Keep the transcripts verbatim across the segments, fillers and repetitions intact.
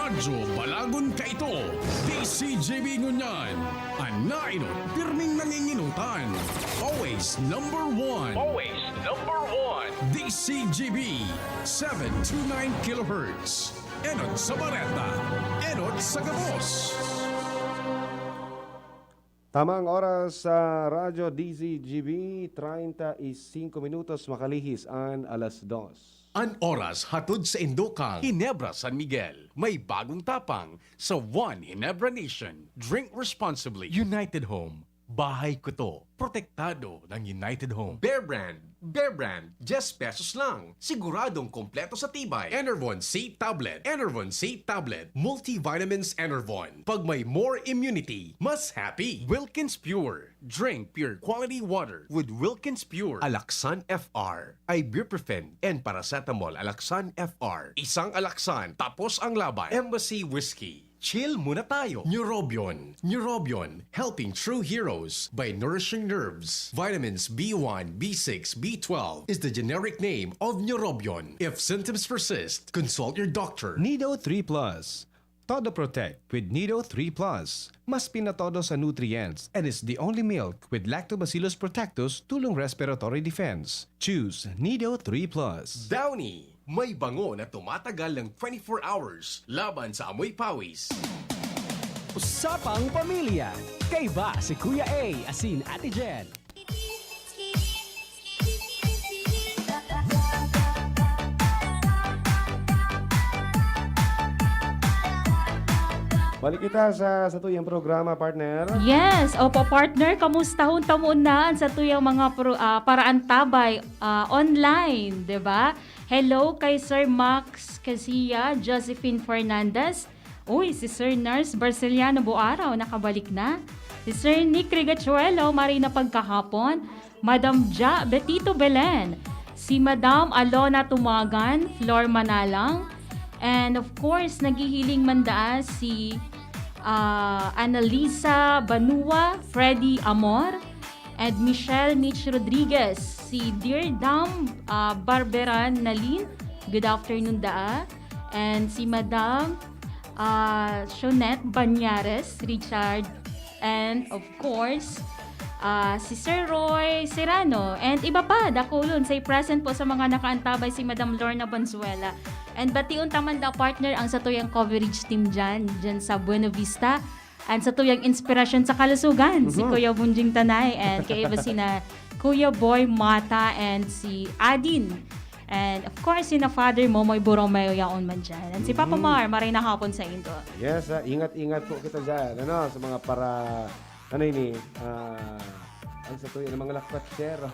Radyo Balagon kaito, D C G B ngunyan. An nainot, pirming nanginginutan. Always number one. Always number one. D C G B, seven two nine kilohertz. Enot sa Bareta, enot sa gabos. Tamang oras sa Radyo D Z G B, treinta y cinco minutos makalihis an alas dos. An oras hatod saindo kan Ginebra San Miguel. May bagong tapang sa One Ginebra Nation. Drink responsibly. United Home. Bahay ko to. Protektado ng United Home. Bear Brand. Bear Brand. Diyes pesos lang. Siguradong kompleto sa tibay. Enervon C Tablet. Enervon C Tablet. Multivitamins Enervon. Pag may more immunity, mas happy. Wilkins Pure. Drink pure quality water with Wilkins Pure. Alaxan F R. Ibuprofen and paracetamol Alaxan F R. Isang Alaxan, tapos ang laban. Embassy Whiskey. Chill muna tayo. Neurobion. Neurobion, helping true heroes by nourishing nerves. Vitamins B one, B six, B twelve is the generic name of Neurobion. If symptoms persist, consult your doctor. Nido three Plus. Todo Protect with Nido three Plus. Mas pinatodo sa nutrients and is the only milk with Lactobacillus protectus tulong respiratory defense. Choose Nido three Plus. Downy. May bango na tumatagal ng twenty-four hours laban sa amoy pawis. Usapang Pamilya. Kaiba si Kuya A asin Ate Jen. Balik kita sa satuyang programa, partner. Yes, opo, partner. Kamustahon ta muna an satuyang mga pro-, ah, paraantabay, ah, online, di ba? Hello kay Sir Max Casia, Josephine Fernandez. Uy, si Sir Nars Barceliano Buaraw nakabalik na. Si Sir Nick Rigachuelo, maray na pagkahapon. Madam Ja Betito Belen. Si Madam Alona Tumagan, Flor Manalang. And of course, naghihiling man daa si, ah, Annalisa Banua, Freddy Amor, and Michelle Mitch Rodriguez. Si Dear Dam, ah, Barberan Nalin, good afternoon daa. And si Madam, ah, Shonette Banyares Richard, and of course, ah, si Sir Roy Serrano, and iba pa, dakulon, say present po sa mga nakaantabay, si Madam Lorna Bonzuela. And bation ta man da, partner, ang satuyang coverage team dyan, dyan sa Buena Vista. And satuyang inspirasyon sa kalusugan, si Mhm. Kuya Bunjing Tanay, and kaiba sina Kuya Boy Mata and si Adin. And of course, sina Father Momoy Borromeo yaon man dyan. And si Papa Mhm. Mar, maray na hapon saindo. Yes, ah, ingat-ingat po kita dyan, ano, sa mga para, ano ini, ah, ang satuya ng mga lakwatsero.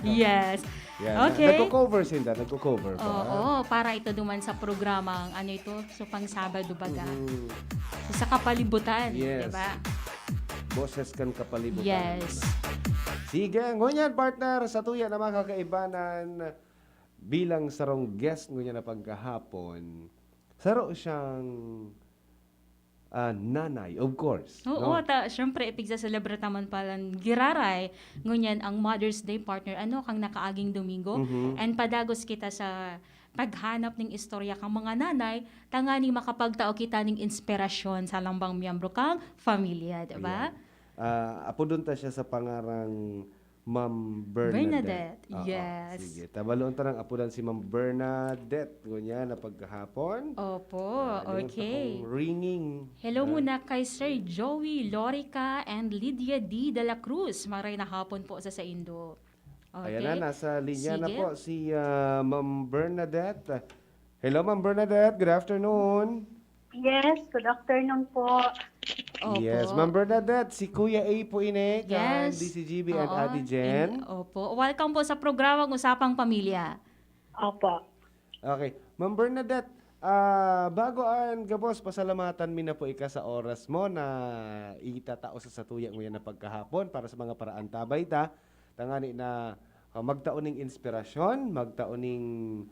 Yes. Yan, na-, Okay. nagko-cover sinda, nagko-cover pa. Oo, para ito duman sa programang, ano ito, so pang Sabado baga. Mhm. So, sa kapalibutan, Yes. di ba? Boses kan kapalibutan. Yes. Sige, ngunyan, partner, satuya na mga kakaibanan, bilang sarong guest ngunyan na pagkahapon, saro siyang, ah, nanay, of course, Oo, no? ta-, syempre, ipigsaselebra ta man palan giraray, ngunyan ang Mother's Day, partner, ano, kang nakaaging Domingo. Mhm. And padagos kita sa paghanap ning istorya kang mga nanay, tanganing makapagtao kita ning inspirasyon sa lambang miyembro kang pamilya, di ba? Ayan. Ah, apodon ta siya sa pangarang Ma'am Bernadette. Bernadette, Oo, yes. Sige. Tabaloon ta nang apodan si Ma'am Bernadette. Ngunyan na pagkahapon. Opo, Ah, lingon okay. akong ringing. Hello Ah. muna kay Sir Joey Lorica and Lydia D. de la Cruz. Maray na hapon po sa saindo. Ayan na, Okay. nasa linya na Sige. po si, ah, Ma'am Bernadette. Hello, Ma'am Bernadette. Good afternoon. Yes, good afternoon po. Opo. Yes, Ma'am Bernadette, si Kuya A po ini, kan Yes. D C G B and Oo. Ate Jen. In-, opo. Welcome po sa programang Usapang Pamilya. Opo. Okay. Ma'am Bernadette, ah, bago an gabos, pasalamatan mi na po ika sa oras mo na itatao sa satuya ngunyan na pagkahapon para sa mga paraantabay ta, tangani na, ah, magtao ning inspirasyon, magtao ning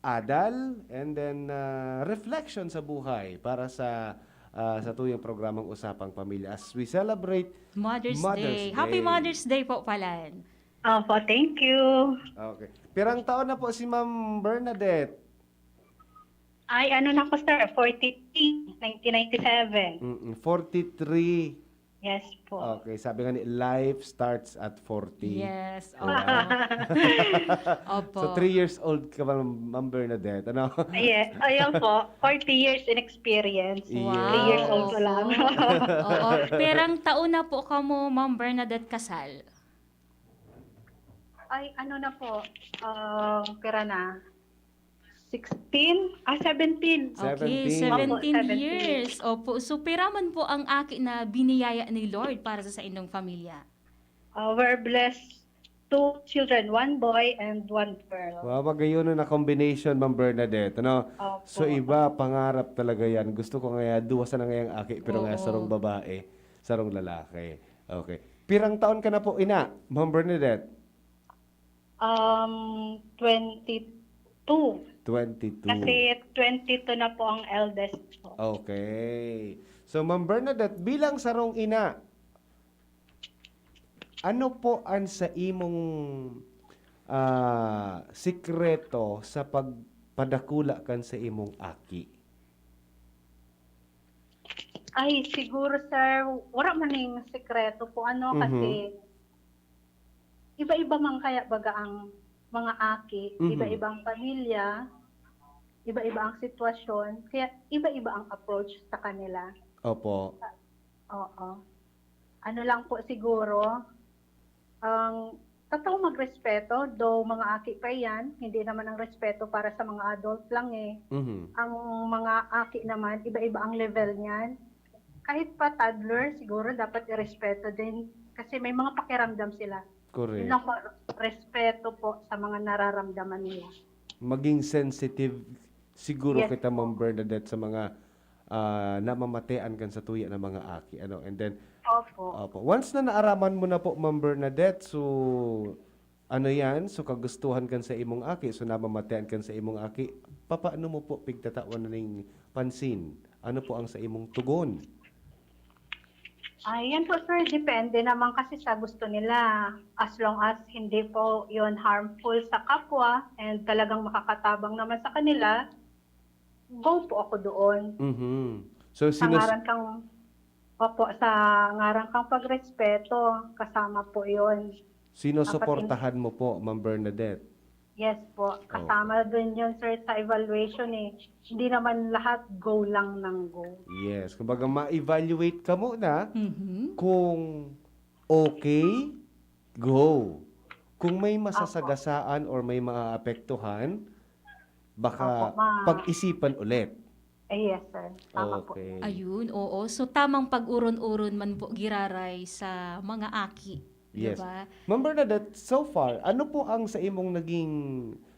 adal, and then, ah, reflection sa buhay para sa, ah, satuyang programang Usapang Pamilya as we celebrate Mother's Mother's Day. Happy Day. Mother's Day po, palan. Opo, thank you. Okay. Pirang taon na po si Ma'am Bernadette? Ay, ano na ko, sir, forty-three, nineteen ninety-seven. Mm, forty-three. Yes po. Okay, sabi nga ni, life starts at forty. Yes, Di ba? opo. Opo. So, three years old ka ba, Ma'am Bernadette? Ano? Yes, ayun po. Forty years in experience. Yes. Wow, Three years old ko lang. opo. Oo. Pirang taon na po kamo, Ma'am Bernadette, kasal? Ay, ano na po? Ah, pira na? Sixteen? Ah, seventeen. Okay, Seventeen. seventeen Opo, seventeen. years. Opo. So, piraman po ang aki na biniyaya ni Lord para sa, sa inyong pamilya? Uh, we're blessed two children, one boy and one girl. Wow, magayon na combination, Ma'am Bernadette, ano? Opo. So, iba, pangarap talaga yan. Gusto ko nga, duwa sana ngayang aki, pero nga Oo. sarong babae, sarong lalaki. Okay. Pirang taon ka na po, ina, Ma'am Bernadette? Um, twenty-two. Twenty-two. Kasi twenty-two na po ang eldest po. Okay. So, Ma'am Bernadette, bilang sarong ina, ano po ang sa imong ah, sikreto sa pagpadakula kan sa imong aki? Ay, siguro, sir, wala man ning sikreto po, ano, Mhm. kasi iba-iba man kaya baga ang mga aki, Mhm. iba-ibang pamilya, iba-iba ang sitwasyon, kaya iba-iba ang approach sa kanila. Opo. Oo. Ano lang po siguro, ang totoo magrespeto, though mga aki pa iyan, hindi naman ang respeto para sa mga adult lang eh. Mhm. Ang mga aki naman, iba-iba ang level niyan. Kahit pa toddler, siguro dapat irespeto din kasi may mga pakiramdam sila. Yun Correct. lang po, respeto po sa mga nararamdaman nila. Maging sensitive siguro Yes kita, po. Ma'am Bernadette, sa mga ah, namamatean kan sa tuya na mga aki, ano. And then, Opo. opo. Once na naaraman mo na po, Ma'am Bernadette, so, ano yan? So, kagustuhan kan sa imong aki, so, namamatean kan sa imong aki, papaano mo po pigtatawan na ning pansin? Ano po ang sa imong tugon? Ayan po, sir. Depende naman kasi sa gusto nila. As long as hindi po yon harmful sa kapwa and talagang makakatabang naman sa kanila, go po ako doon. Mhm. So, Sa sinus- ngaran kang, opo, sa ngaran kang pagrespeto, kasama po yon. sinusuportahan mo po, Ma'am Bernadette? Yes po. Kasama din yun, sir, sa evaluation eh. Hindi naman lahat go lang ng go. Yes. Kumbaga, ma-evaluate ka muna Mhm. kung okay, go. Kung may masasagasaan or may maaapektuhan, baka Opo, ma- pag-isipan ulit. Eh, yes, sir. Tama po. Okay. Ayun, oo. So, tamang pag-uron-uron man po giraray sa mga aki. Yes. Diba? Ma'am Bernadette, so far, ano po ang sa imong naging,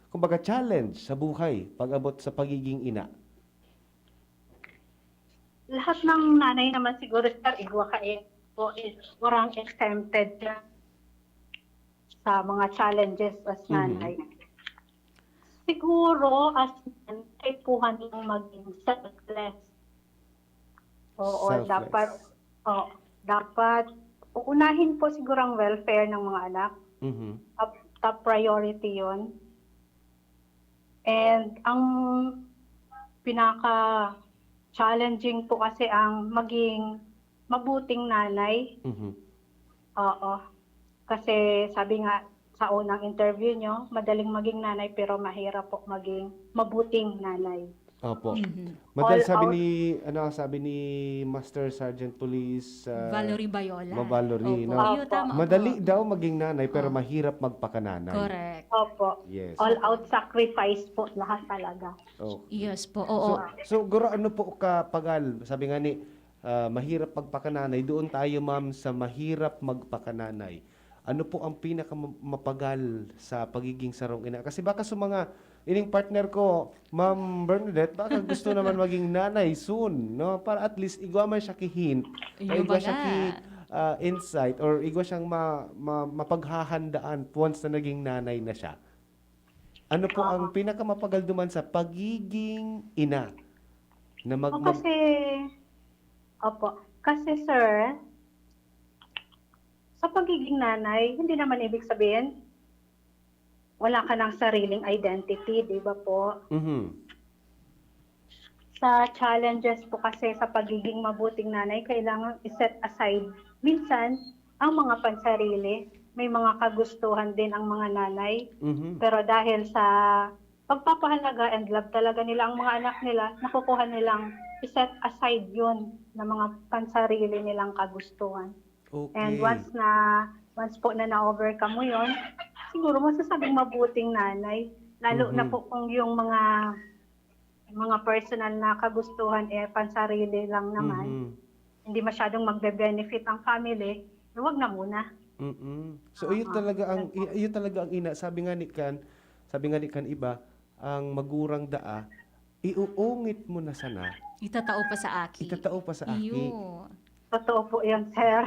kumbaga, challenge sa buhay pag-abot sa pagiging ina? Lahat ng nanay naman siguro, sir, igwa ka eh, po is, warang exempted dyan sa mga challenges as Mhm. nanay. Siguro, as nanay, kuhan lang maging selfless. Oo, Selfless. dapat, oh, dapat uunahin po siguro ang welfare ng mga anak. Mhm. Top, top priority yon. And ang pinaka-challenging po kasi ang maging mabuting nanay. Mhm. Oo. Kasi sabi nga sa unang interview nyo, madaling maging nanay pero mahirap po maging mabuting nanay. Opo. Mhm. Madal All sabi out. ni, ano, sabi ni Master Sergeant Police ah, Valerie Bayola. Ma'am Valerie, Opo. no? Ayun, tama Madali po. daw maging nanay pero Ah. mahirap magpakananay. Correct. Opo. Yes. All out sacrifice po lahat talaga. Okay. Yes po, oo. So, so, guro, ano po ka pagal? Sabi nga ni, ah, mahirap magpakananay, doon tayo, ma'am, sa mahirap magpakananay. Ano po ang pinakamapagal sa pagiging sarong ina? Kasi baka sa mga, ining partner ko, Ma'am Bernadette, baka gusto naman maging nanay soon, no? Para at least, igwa man siya ki-hint, Iyo igwa ba siya nga? ki, ah, insight, or igwa siyang ma, ma, mapaghahandaan once na naging nanay na siya. Ano po Oo. ang pinakamapagal duman sa pagiging ina? Na mag, O, mag- kasi, opo, kasi, sir, sa pagiging nanay, hindi naman ibig sabihin, wala ka ng sariling identity, di ba po? Mhm. Sa challenges po kasi sa pagiging mabuting nanay, kailangan i-set aside minsan ang mga pansarili. May mga kagustuhan din ang mga nanay. Mhm. Pero dahil sa pagpapahalaga and love talaga nila ang mga anak nila, nakukuha nilang i-set aside yun na mga pansarili nilang kagustuhan. And Okay. once na, once po na na-overcome mo yun, siguro masasabing mabuting nanay. Lalo na Mhm. po kung yung mga, mga personal na kagustuhan, eh, pansarili lang naman. Mhm. Hindi masyadong magbe-benefit ang family, eh, wag na muna. Mm. So, iyo Oo, talaga ang, yun po. i-, iyo talaga ang ina-, sabi nga ni kan, sabi nga ni kan iba, ang magurang daa, iuungit mo na sana. Itatao pa sa aki. Itatao pa sa aki. Iyo. Totoo po yun, sir.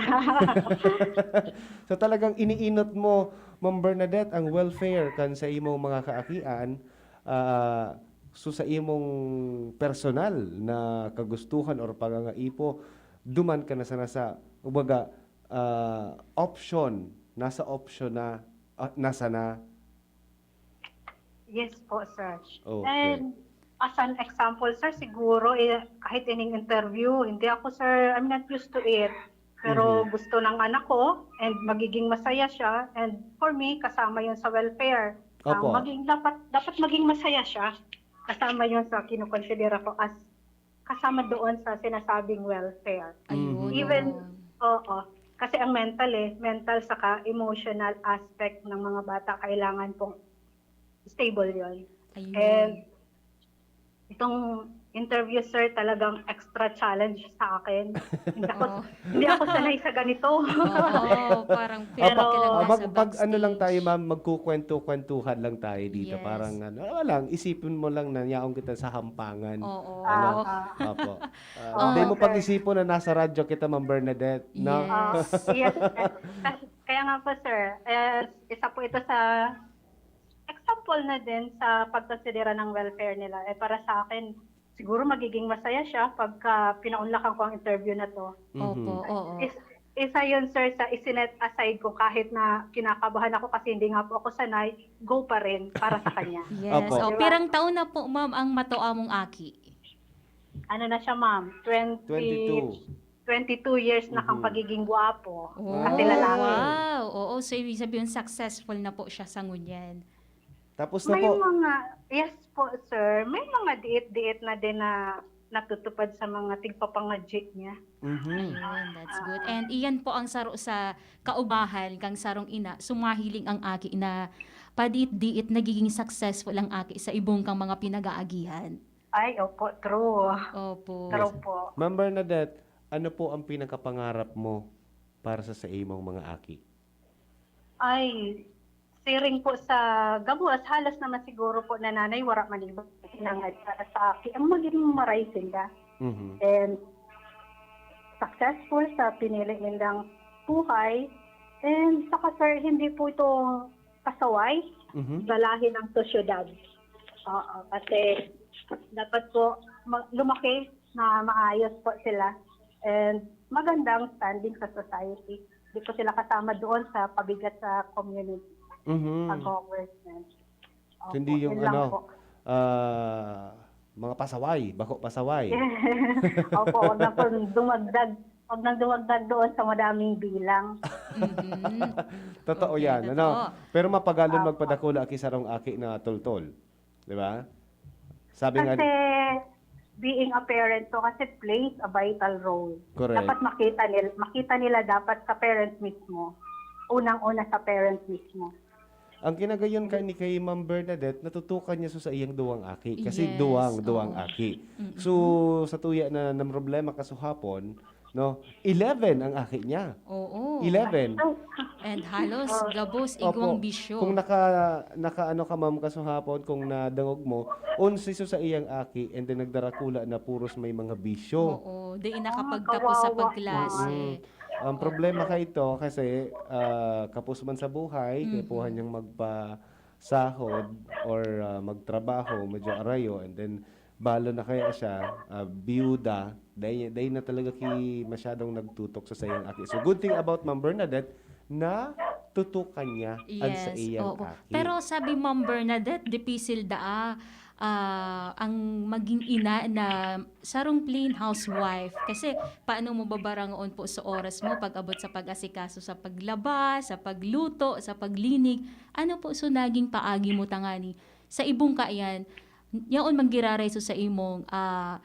So, talagang iniinot mo, Ma'am Bernadette, ang welfare kan sa imong mga kaakian, ah, so sa imong personal na kagustuhan or pangangaipo, duman ka na sana sa, kumbaga, ah, option, nasa option na, ah, nasa na. Yes po, sir. Okay. And as an example, sir, siguro, eh, kahit ining interview, hindi ako, sir, I'm not used to it. Pero Mhm. gusto ng anak ko, and magiging masaya siya, and for me, kasama yun sa welfare. Ang Opo. maging, dapat, dapat maging masaya siya. Kasama yun sa kinukonsidera ko as, kasama doon sa sinasabing welfare. Ayun, Mhm. Even, oo. oo. Kasi ang mental eh, mental saka emotional aspect ng mga bata kailangan pong stable yon. Ayun. And itong interview, sir, talagang extra challenge sa akin. Hindi ako, Oo. hindi ako sanay sa ganito. Oo, parang Pero pinapakilala Ah, mag-, sa pag ano lang backstage. tayo, ma'am, magkukwento-kwentuhan lang tayo dito. Yes. Parang ano, wala lang, isipin mo lang na yaon kita sa hampangan. Oo. Ano? Ah, ah. Opo. Ah, Oo. hindi mo Okay. pag-isipon na nasa radyo kita, Ma'am Bernadette, no? Yes. Ah, yes. Kaya nga po, sir, eh, isa po ito sa example na din sa pagkonsidera ng welfare nila. Eh, para sa akin, siguro magiging masaya siya pagka pinaunlakan ko ang interview na 'to. Mhm. Opo, oo. Is-, isa 'yun, sir, sa isinet aside ko kahit na kinakabahan ako kasi hindi nga po ako sanay, go pa rin para sa kanya. Yes. Opo. Oh, Di ba? pirang taon na po, ma'am, ang matua mong aki? Ano na siya, ma'am? Twenty, Twenty-two. twenty-two years na kang Mhm. pagiging gwapo. Oh, Kasi lalaki. wow. Oo, so ibig sabihin successful na po siya sa ngunyan. Tapos na May po. mga, yes po, sir. May mga diit-diit na din na natutupad sa mga tigpapangadyi niya. Mhm. Ayun, that's good. Ah. And iyan po ang saro sa kaubahan kang sarong ina, sumahiling ang aki na padiit-diit nagiging successful ang aki sa ibong kang mga pinag-aagihan. Ay, opo, true. Opo. True Yes. po. Ma'am Bernadette, ano po ang pinakapangarap mo para sa, sa imong mga aki? Ay, siring po sa gabos, halos naman siguro po na nanay, wala man iba pinangad para sa aki. Ang maging maray sila. Mhm. And successful sa pinili nilang buhay. And saka, sir, hindi po ito pasaway, Mhm. galahin ng sosyedad. Oo, kasi dapat po ma-, lumaki na maayos po sila and magandang standing sa society. Di po sila kasama doon sa pabigat sa community, Mhm. sa government. Opo, Hindi yung yun lang ano, po. ah, mga pasaway, bako pasaway. Opo, wag na po dumagdag, wag nang dumagdag doon sa madaming bilang. Mhm. Totoo Okay, yan, totoo. ano? Pero mapagalon Opo. magpadakula ki sarong aki na toltol. Di ba? Sabi nga Kasi being a parent to kasi plays a vital role. Correct. Dapat makita nil-, makita nila dapat sa parent mismo. Unang-una sa parent mismo. Ang kinagayon ka ni kay Ma'am Bernadette, natutukan niya so sa iyang duwang aki. Kasi Yes, duwang, duwang oo. aki. Mm-mm. So, sa tuya na namroblema kasuhapon, no? Eleven ang aki niya. Oo. Eleven. And halos Oh. gabos, Opo. igwang bisyo. Kung naka-, naka-ano ka, ma'am, kasuhapon, kung nadangog mo, onse so sa iyang aki, and then nagdarakula na puros may mga bisyo. Oo, di nakapagtapos sa Ah, kawawa. pagklase. Mm. Ang Oo. problema ka ito kasi, ah, kapos man sa buhay, kaya Mhm. puhan niyang magpasahod or, ah, magtrabaho, medyo arayo, and then balo na kaya siya, ah, biyuda, dai, dai na talaga ki masyadong nagtutok sa saiyang aki. So, good thing about Ma'am Bernadette, na tutukan niya ang Yes, saiyang oo. aki. Pero sabi Ma'am Bernadette, dipisil daa ah, ang maging ina na sarong plain housewife? Kasi paano mo babarangoon po sa oras mo pag-abot sa pag-asikaso sa paglaba, sa pagluto, sa paglinig? Ano po so naging paagi mo tangani sa ibong kaiyan? Yaon man giraray so sa imong, ah,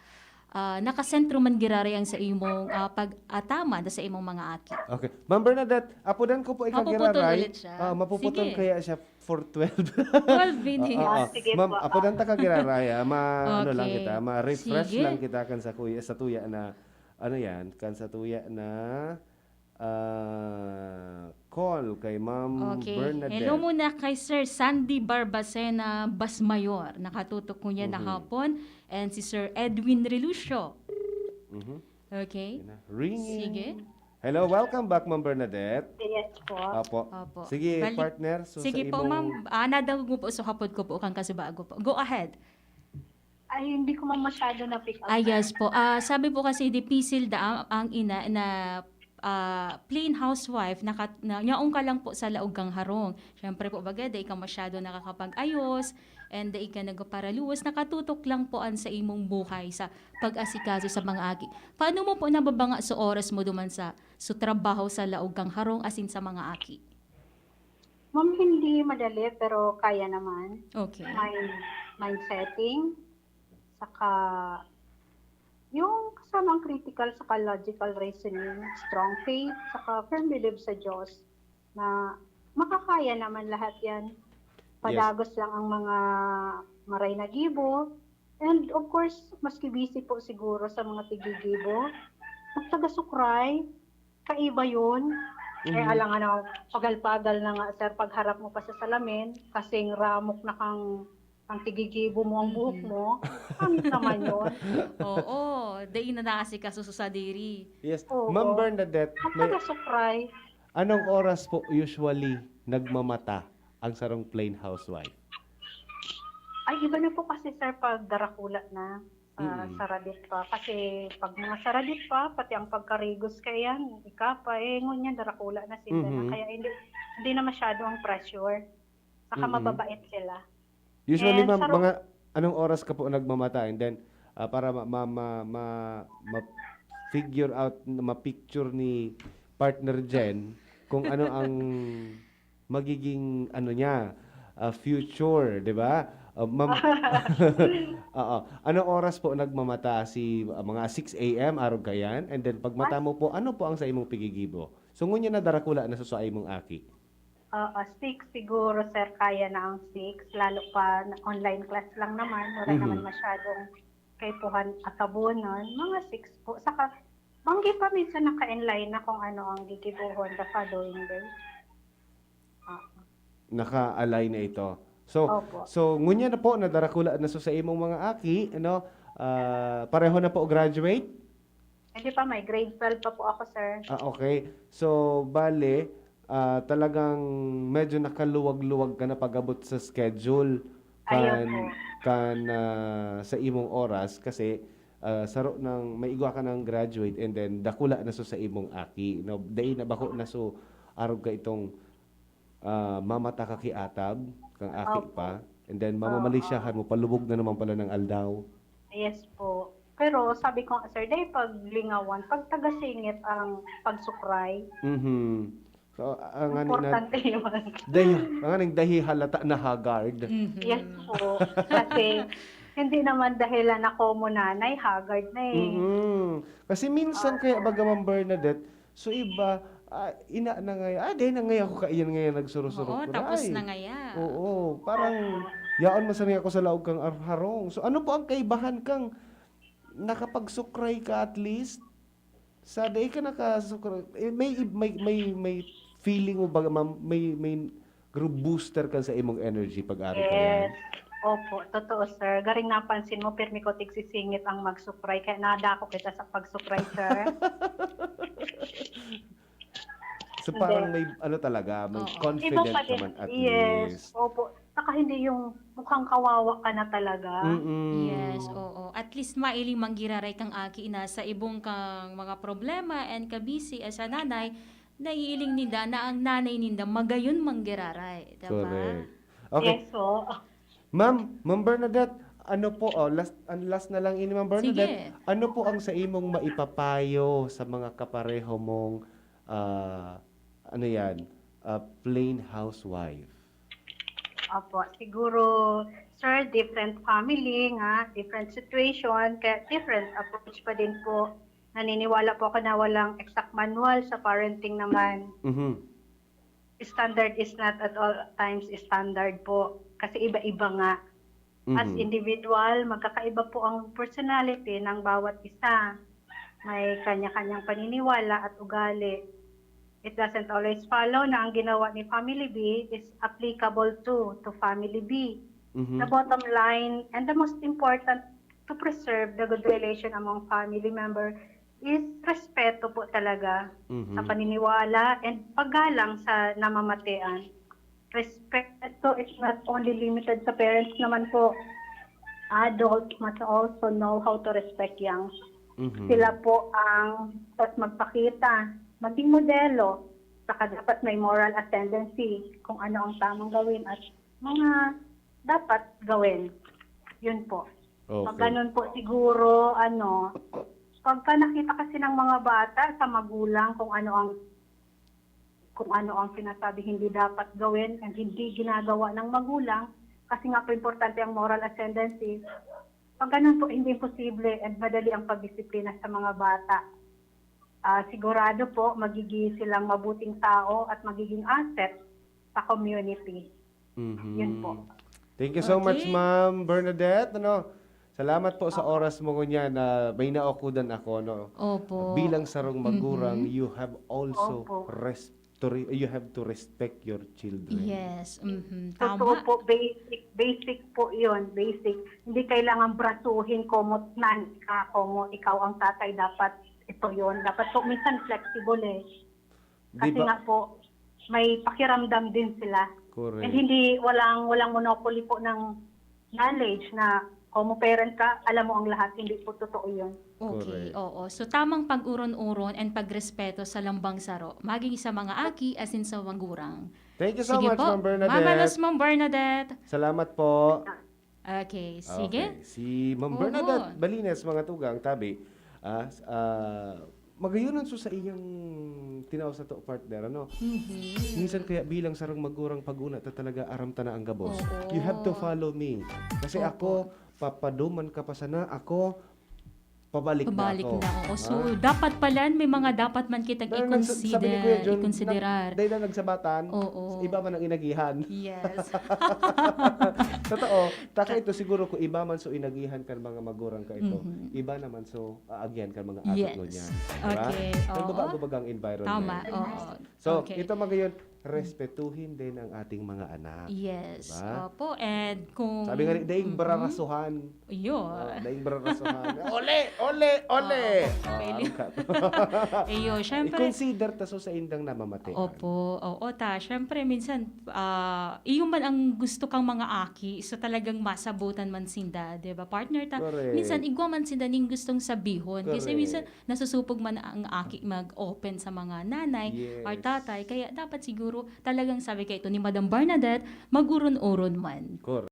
ah, nakasentro man giraray ang sa imong, ah, pag-ataman sa imong mga aki. Okay. Ma'am Bernadette, apudan ko po ikaw Mapuputol giraray. Ulit siya. Ah, mapuputol Sige. Kaya siya for twelve. Twelve minutes. Oo, oo. Ah, sige Ma'am, po. apudan ta ka giraray, ah. Ma, ano lang Okay. kita, ma-refresh Sige. lang kita kan sa kuya, sa tuya na, ano yan, kan sa tuya na ah, call kay Ma'am Okay. Bernadette. Hello muna kay Sir Sandy Barbacena Basmayor. Nakatutok ko niya na Mhm. hapon. And si Sir Edwin Relucio. Mhm. Okay. Yan na. Ringing. Sige. Hello, welcome back, Ma'am Bernadette. Yes po. Opo. Opo. Sige, Bali- partner. So, Sige sa po, imong- ma'am. Ah, nadangog mo po. So, hapod ko po kang kasubago po. Go ahead. Ay, hindi ko man masyado na-pick up. Ah, yes po. Ah, sabi po kasi dipisil da ang, ang ina na ah, plain housewife, naka, na, yaon ka lang po sa laog kang harong. Siyempre po, baga, dai ka masyado nakakapag-ayos, and dai ka nagpaparaluwas, nakatutok lang po an sa imong buhay sa pag-asikaso sa mga aki. Paano mo po nababanga sa oras mo duman sa, sa trabaho sa laog kang harong, asin sa mga aki? Ma'am, hindi madali pero kaya naman. Okay. Mind, mind setting, saka yung kasamang critical, saka logical reasoning, strong faith, saka firm belief sa Diyos na makakaya naman lahat yan. Padagos lang ang mga maray na gibo. And of course, maski busy po siguro sa mga tigigibo, magtaga-sukray, kaiba yun. Eh, Mhm. alang ano, pagal-pagal na nga, sir, pagharap mo pa sa salamin, kasing ramok na kang, kang tigigibo mo ang buhok Mhm. mo, pangit naman yun. Oo, dai na naasikaso sa sadiri. Yes. Oo. Ma'am Bernadette, may, Magtaga-sukray. anong oras po usually nagmamata ang sarong plain housewife? Ay, iba na po kasi, sir, pag darakula na, ah, Mm. saradit pa. Kasi pag mga saradit pa, pati ang pagkarigos kaya yan, ika pa, eh, ngunyan darakula na sila na. Mhm. Kaya hindi, hindi na masyado ang pressure. Saka Mm-mm. mababait sila. Usually, And ma'am, saro- mga anong oras ka po nagmamata? And then, ah, para ma, ma, ma, ma, ma-figure out, ma-picture ni partner Jen kung ano ang magiging, ano niya, ah, future, di ba? Ah, ma'am, oo. Anong oras po nagmamata si, ah, mga six a m, arog kayan? And then, pagmata mo po, ano po ang sa imong pigigibo? So, ngunyan na darakula na sa, sa imong aki? Oo, six siguro, sir, kaya na ang six. Lalo pa, na online class lang naman. Wala Mhm. naman masyadong kaipuhan atabonon. Mga six po. Saka, banggi pa minsan naka-inline na kung ano ang gigibuhon the following day. Oo. Naka-align na ito. So, Opo. so ngunyan na po, nadarakula na so sa imong mga aki, ano, ah, pareho na po graduate? Hindi pa, may grade twelve pa po ako, sir. Ah, okay. So, bale, ah, talagang medyo nakaluwag-luwag ka na pag-abot sa schedule Ayun kan, po. kan, ah, sa imong oras kasi, ah, saro nang may igwa ka ng graduate and then dakula na so sa imong aki, no? Dai na bako na so arog ka itong, ah, mamata ka ki atab kang aki Opo. pa, and then mamamalisyahan mo, palubog na naman pala ng aldaw. Yes po. Pero sabi ko nga, sir, dahil pag lingawan, pag tagasingit ang pagsukray, Mhm. So, ang ani na, importante yun. dahi, ang aning dahi halata na haggard. Mhm. Yes po. Kasi hindi naman dahilan na komo nanay, haggard na eh. Mhm. Kasi minsan kaya baga, Ma'am Bernadette, so iba, ah, ina na ngaya, ah, dahil na ngaya ako kaiyan ngaya nagsurusuro Oo, ko tapos ay. na ngaya. Oo, parang yaon man sana ako sa laog kang ar-, harong. So ano po ang kaibahan kang nakapagsukray ka at least? Sa dai ka nakasukray, eh, may, may, may, may feeling mo ba, ma'am, may, may group booster ka sa imong energy pag-ari ka yan? Yes. Opo, totoo, sir. Garing napansin mo, pirmi ko tigsisingit ang magsukray. Kaya nadako kita sa pagsukray, sir. So parang may ano talaga, may Oo. confident Iba pa din. naman at Yes. least. Opo. Saka hindi yung mukhang kawawa ka na talaga. Mm-mm. Yes, oo. At least mailing manggiraray kang aki na sa ibong kang mga problema and kabisi, eh, sa nanay, naiiling ninda na ang nanay ninda magayon manggiraray, diba? Correct. Okay. Yes po. Ma'am, Ma'am Bernadette, Ano po, oh, last, ang last na lang ini, Ma'am Bernadette. Sige. Ano po ang sa imong maipapayo sa mga kapareho mong, ah, ano yan, ah, plain housewife? Opo, siguro, sir, different family nga, different situation, kaya different approach pa din po. Naniniwala po ako na walang exact manual sa parenting naman. Mhm. Standard is not at all times standard po. Kasi iba-iba nga. As Mhm. individual, magkakaiba po ang personality ng bawat isa. May kanya-kanyang paniniwala at ugali. It doesn't always follow na ang ginawa ni Family B is applicable to to Family B. Mhm. The bottom line and the most important to preserve the good relation among family member is respeto po talaga Mhm. sa paniniwala and paggalang sa namamatean. Respeto is not only limited sa parents naman po. Adults must also know how to respect young. Mhm. Sila po ang dapat magpakita, maging modelo, saka dapat may moral ascendancy kung ano ang tamang gawin at mga dapat gawin. Yun po. Pag Okay. ganun po siguro, ano, pagka nakita kasi ng mga bata sa magulang kung ano ang kung ano ang sinasabi hindi dapat gawin and hindi ginagawa ng magulang, kasi nga po importante ang moral ascendancy, pag ganun po, hindi imposible and madali ang pagdisiplina sa mga bata. Ah, sigurado po, magiging silang mabuting tao at magiging asset sa community. Mhm. Yun po. Thank you so much, Okay. Ma'am Bernadette. Ano, salamat po sa oras mo ngunyan na may naukudan ako, no. Opo. Bilang sarong magurang, Mhm. you have also Opo. res- to re- you have to respect your children. Yes. Mhm. Totoo Tama. po, basic, basic po yun, basic. Hindi kailangan brasuhin, komo nan ka, komo ikaw ang tatay, dapat ito yun. Dapat po, minsan flexible eh. Di Kasi ba? nga po, may pakiramdam din sila. Correct. And hindi, walang, walang monopoly po ng knowledge na komo parent ka, alam mo ang lahat. Hindi po totoo yun. Okay, Correct. Oo. So, tamang pag-uron-uron and pagrespeto sa lambang saro, maging sa mga aki asin sa magurang. Thank you so Sige much, po. Ma'am Bernadette. Mamalos, Ma'am Bernadette. Salamat po. Okay, sige. Okay. Si Ma'am Oo. Bernadette Balines, mga tugang, tabi, ah, s- ah, magayonon so sa iyang tinaw sa to partner, ano? Mhm. Minsan kaya bilang sarong magurang pag-una ta talaga aram ta na ang gabos. Oo. You have to follow me. Kasi Opo. Ako, papaduman ka pa sana, ako, pabalik, Pabalik na ako. na. Oo. So, Ah? Dapat pala, may mga dapat man kitang Dahil nagsa- sabi ni Kuya i-consider, John, i-considerar. nag- dahil na nagsabatan, Oo. iba man ang inagihan. Yes. Totoo. Taka ito siguro kung iba man so inagihan kan mga magurang ka ito, Mhm. iba naman so aagihan kan mga aki Yes. ngunyan. Diba? Okay. Oo. Nagbabago-bago ang environment. Tama. Oo. So, Okay. ito mga yun, respetuhin din ang ating mga anak. Yes. Diba? Opo. And kung... Sabi nga ni, daing Mhm. bararasuhan. Yun. Oh, daing bararasuhan. Ole! Ole! Ole! Oo, Ah, pwede. ka- Iyo, syempre. I-consider ta so sa indang namamatean. Opo, oo ta. Syempre, minsan, ah, iyo man ang gusto kang mga aki, so talagang masabutan man sinda, di ba, partner ta? Correct. Minsan, igwa man sinda ning gustong sabihon. Kasi Correct. Minsan, nasusupog man ang aki mag-open sa mga nanay Yes. or tatay. Kaya dapat siguro, talagang sabi kay ito ni Madam Bernadette, mag-uron-uron man. Correct.